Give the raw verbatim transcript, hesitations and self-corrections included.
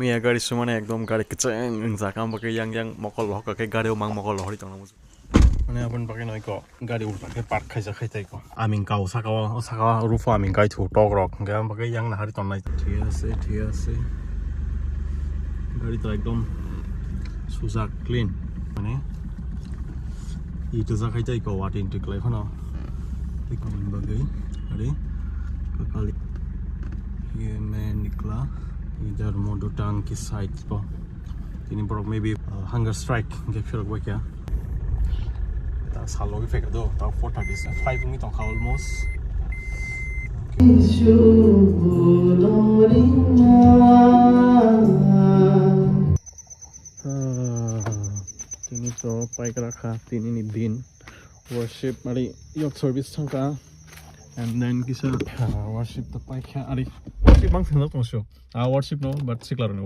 Miya gari sumane ekdom gari kecheng wngjak, ang bagwi yang yang mokol lohok khe gari o mang mokol lohori tongna muchung. Mane aboni bagwi no iko gari ulta khe park khaijak khai tei ko. Aming kao saka o, o saka o rupho aming kai thu tok rok. Hwnkhe ang bagwi yang nahari tongnai. Thik ase, thik ase. Gari to ekdom sujak clean. Mane ito jakhai tei ko wati intwi klai phano. Tei ko bagwi. Ari kakali. Ye me nikla. Idhar modu tang ki side ko. Tini borok maybe uh, hunger strike hwnkhe phirok bai kha. Ta salo ki phek do, ta four thirty se five wngwi tongkha almost. Ah, tini to paikra kha, tini ni din worship ari youth service thangkha, and then kisa ah, worship to paikha ari worship bang thangna tongso. Ah, worship no, but sikla roni